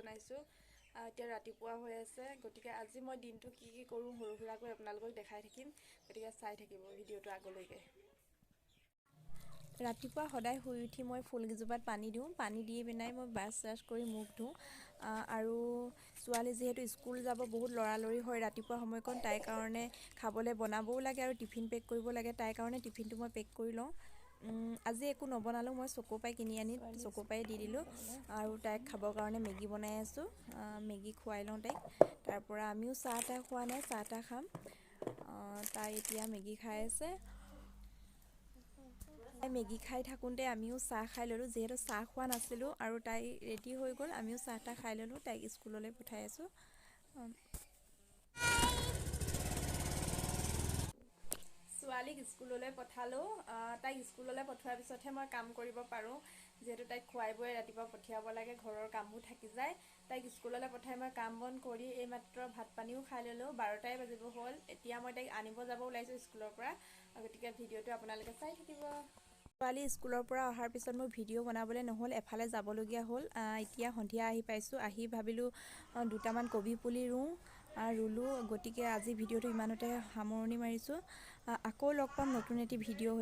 জনাইছোঁ। এতিয়া ৰাতিপুৱা হৈ আছে, গতিকে আজি মই দিনটো কি কি কৰোঁ সৰু সুৰাকৈ আপোনালোকক দেখাই থাকিম, গতিকে চাই থাকিব ভিডিঅ'টো আগলৈকে। ৰাতিপুৱা সদায় শুই উঠি মই ফুলকেইজোপাত পানী দিওঁ। পানী দি পিনাই মই ব্ৰাছ চাছ কৰি মুখ ধুওঁ। আৰু ছোৱালী যিহেতু স্কুল যাব, বহুত লৰালৰি হয় ৰাতিপুৱা সময়কণ, তাইৰ কাৰণে খাবলৈ বনাবও লাগে আৰু টিফিন পেক কৰিব লাগে। তাইৰ কাৰণে টিফিনটো মই পেক কৰি লওঁ। আজি একো নবনালোঁ, মই চক'পাই কিনি আনি চক'পাই দি দিলোঁ আৰু তাইক খাবৰ কাৰণে মেগী বনাই আছোঁ। মেগী খুৱাই লওঁ তাইক, তাৰপৰা আমিও চাহ তাহ খোৱা নাই, চাহ তাহ খাম। তাই এতিয়া মেগী খাই আছে। তাই মেগী খাই থাকোঁতে আমিও চাহ খাই ল'লোঁ, যিহেতু চাহ খোৱা নাছিলোঁ। আৰু তাই ৰেডি হৈ গ'ল, আমিও চাহ তাহ খাই ল'লোঁ, তাইক স্কুললৈ পঠাই আছোঁ। ছোৱালীক স্কুললৈ পঠালোঁ। তাইক স্কুললৈ পঠোৱাৰ পিছতহে মই কাম কৰিব পাৰোঁ, যিহেতু তাইক খুৱাই বোৱাই ৰাতিপুৱা পঠিয়াব লাগে, ঘৰৰ কামো থাকি যায়। তাইক স্কুললৈ পঠাই মই কাম বন কৰি এইমাত্ৰ ভাত পানীও খাই ল'লোঁ, 12টাই বাজিব হ'ল। এতিয়া মই তাইক আনিব যাব ওলাইছোঁ স্কুলৰ পৰা, গতিকে ভিডিঅ'টো আপোনালোকে চাই থাকিব। ছোৱালী স্কুলৰ পৰা অহাৰ পিছত মোৰ ভিডিঅ' বনাবলৈ নহ'ল, এফালে যাবলগীয়া হ'ল। এতিয়া সন্ধিয়া আহি পাইছোঁ, আহি ভাবিলোঁ দুটামান কবি পুলি ৰুওঁ, ৰুলোঁ। গতিকে আজি ভিডিঅ'টো ইমানতে সামৰণি মাৰিছোঁ। আকৌ লগ পাম নতুন এটি ভিডিঅ'।